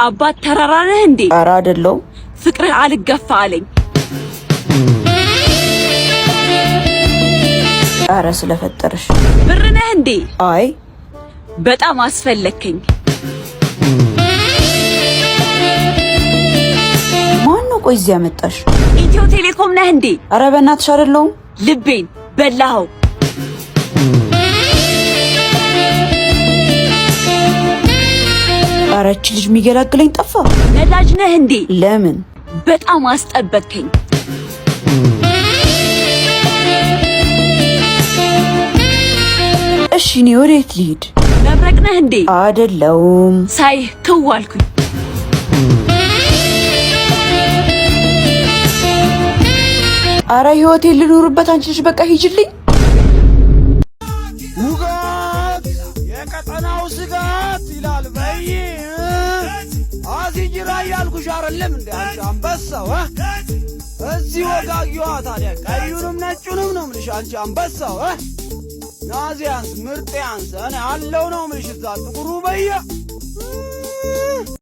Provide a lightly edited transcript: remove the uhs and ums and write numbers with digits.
አባት ተራራ ነህ እንዴ? ኧረ አይደለሁም። ፍቅርህ አልገፋ አለኝ። ኧረ ስለፈጠረሽ። ብር ነህ እንዴ? አይ። በጣም አስፈለግከኝ። ማን ነው ቆይ እዚህ ያመጣሽ? ኢትዮ ቴሌኮም ነህ እንዴ? ኧረ በእናትሽ አይደለሁም። ልቤን በላኸው። ኧረ እቺ ልጅ የሚገላግለኝ ጠፋ። ነዳጅ ነህ እንዴ? ለምን? በጣም አስጠበቅከኝ። እሺ እኔ ወዴት ልሂድ? መብረቅ ነህ እንዴ? አይደለሁም። ሳይህ ክው አልኩኝ። ኧረ ህይወቴን ልኑርበት። አንቺ ልጅ በቃ ሂጂልኝ። ውጋት የቀጠናው ስጋት ይላል። በይ አሲጅራ እያልኩሽ አይደለም እንደ አንቺ አንበሳው እ? እዚህ ወጋጊዋ ታዲያ ቀዩንም ነጩንም ነው የምልሽ አንቺ አንበሳው እ? ናዚያንስ ምርጥ ያንስ እኔ አለው ነው የምልሽ እዛ ጥቁሩ በየ።